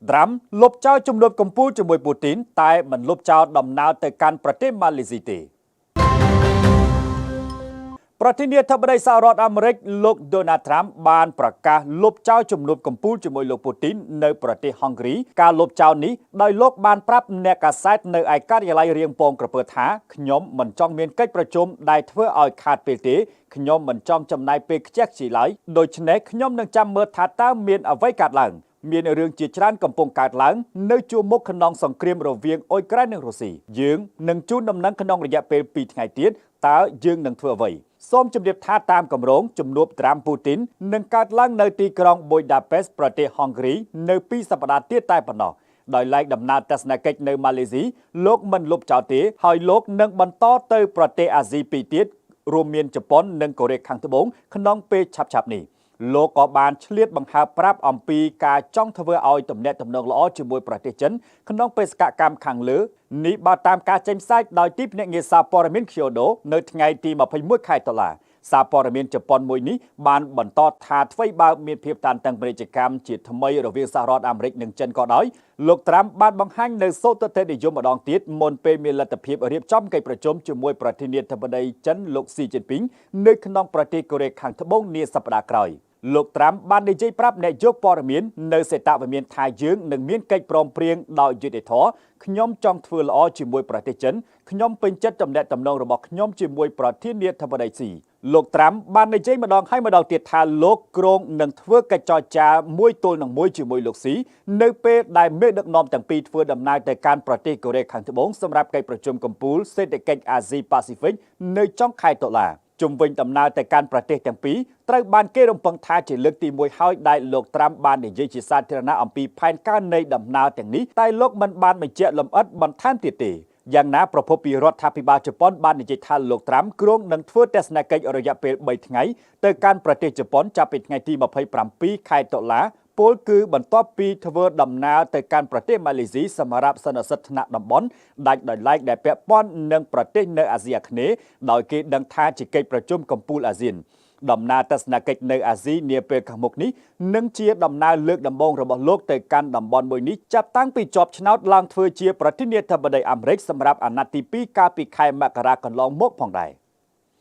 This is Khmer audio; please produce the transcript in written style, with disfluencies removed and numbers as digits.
ត្រាំលុបចោលជំនួបកម្ពុជាជាមួយពូទីនតែមិនលុបចោលដំណើរទៅកាន់ប្រទេសម៉ាឡេស៊ីទេប្រធានាធិបតីសហរដ្ឋអាមេរិកលោកដូណាល់ត្រាំបានប្រកាសលុបចោលជំនួបកម្ពុជាជាមួយលោកពូទីននៅប្រទេសហុងគ្រីការលុបចោលនេះដោយលោកបានប្រាប់អ្នកកាសែតនៅឯការិយាល័យរៀងពងក្រពើថាខ្ញុំមិនចង់មានកិច្ចប្រជុំដែលធ្វើឲ្យខាតពេលទេខ្ញុំមិនចង់ចំណាយពេលខ្ជះខ្ជាយឡើយដូច្នេះខ្ញុំនឹងចាំមើលថាតើមានអ្វីកើតឡើងមានរឿងជាច្រើនកំពុងកើតឡើងនៅជួរមុខក្នុងសង្គ្រាមរវាងអ៊ុយក្រែននិងរុស្ស៊ីយើងនឹងជូនដំណឹងក្នុងរយៈពេល2ថ្ងៃទៀតតើយើងនឹងធ្វើអ្វីសូមជម្រាបថាតាមគម្រោងជំនួបត្រាំពូទីននឹងកើតឡើងនៅទីក្រុងប៊ុយដាពេស្តប្រទេសហុងគ្រីនៅពីសប្តាហ៍ទៀតតែប៉ុណ្ណោះដោយឡែកដំណើរទស្សនកិច្ចនៅម៉ាឡេស៊ីលោកមិនលុបចោលទេហើយលោកនឹងបន្តទៅប្រទេសអាស៊ីពីរទៀតរួមមានជប៉ុននិងកូរ៉េខាងត្បូងក្នុងពេលឆាប់ៗនេះលោកក៏បានឆ្លៀតបង្ហើបប្រាប់អំពីការចង់ធ្វើឲ្យទំនាក់ទំនងល្អជាមួយប្រទេសចិនក្នុងបេសកកម្មខាងលើនេះបើតាមការចេញផ្សាយដោយទីភ្នាក់ងារសារព័ត៌មាន Kyodo នៅថ្ងៃទី21ខែតុលាសារព័ត៌មានជប៉ុនមួយនេះបានបន្តថាថ្វីបើមានភាពតានតឹងពាណិជ្ជកម្មជាថ្មីរវាងសហរដ្ឋអាមេរិកនិងចិនក៏ដោយលោកត្រាំបានបង្ហាញនៅសូទិដ្ឋិនិយមម្ដងទៀតមុនពេលមានលទ្ធភាពរៀបចំកិច្ចប្រជុំជាមួយប្រធានាធិបតីចិនលោកស៊ីជីនពីងនៅក្នុងប្រទេសកូរ៉េខាងត្បូងនាសប្តាហ៍ក្រោយលោកត្រាំបាននិយាយប្រាប់អ្នកយកព័ត៌មាននៅសេតវិមានថាយើងនឹងមានកិច្ចព្រមព្រៀងដោយយុត្តិធម៌ខ្ញុំចង់ធ្វើល្អជាមួយប្រទេសចិនខ្ញុំពេញចិត្តទំនាក់ទំនងរបស់ខ្ញុំជាមួយប្រធានាធិបតីស៊ីលោកត្រាំបាននិយាយម្ដងហើយម្ដងទៀតថាលោកគ្រងនឹងធ្វើកិច្ចចរចាមួយទល់នឹងមួយជាមួយលោកស៊ីនៅពេលដែលមេដឹកនាំទាំងពីរធ្វើដំណើរទៅកាន់ប្រទេសកូរ៉េខាងត្បូងសម្រាប់កិច្ចប្រជុំកំពូលសេដ្ឋកិច្ចអាស៊ីប៉ាស៊ីហ្វិកនៅចុងខែតុលាជុំវិញដំណើរទៅកាន់ប្រទេសទាំងពីរត្រូវបានគេរំពឹងថាជាលើកទី1ហើយដែលលោកត្រាំបាននិយាយជាសាធារណៈអំពីផែនការនៃដំណើរទាំងនេះតែលោកមិនបានបញ្ជាក់លម្អិតបន្ថែមទៀតទេយ៉ាងណាប្រភពពីរដ្ឋាភិបាលជប៉ុនបាននិយាយថាលោកត្រាំគ្រោងនឹងធ្វើទស្សនកិច្ចរយៈពេល3ថ្ងៃទៅកាន់ប្រទេសជប៉ុនចាប់ពីថ្ងៃទី27ខែតុលាពលគឺបន្ទាប់ពីធ្វើដំណើរទៅកាន់ប្រទេសម៉ាឡេស៊ីសម្រាប់សន្និសីទថ្នាក់តំបន់ដាច់ដោយឡែកដែលពាក់ព័ន្ធនឹងប្រទេសនៅអាស៊ីអាគ្នេយ៍ដោយគេដឹងថាជាកិច្ចប្រជុំកំពូលអាស៊ានដំណើរទស្សនកិច្ចនៅអាស៊ីនាពេលខាងមុខនេះនឹងជាដំណើរលើកដំបូងរបស់លោកទៅកាន់តំបន់មួយនេះចាប់តាំងពីជាប់ឆ្នោតឡើងធ្វើជាប្រធានាធិបតីអាមេរិកសម្រាប់អាណត្តិទី2កាលពីខែមករាកន្លងមកផងដែរ។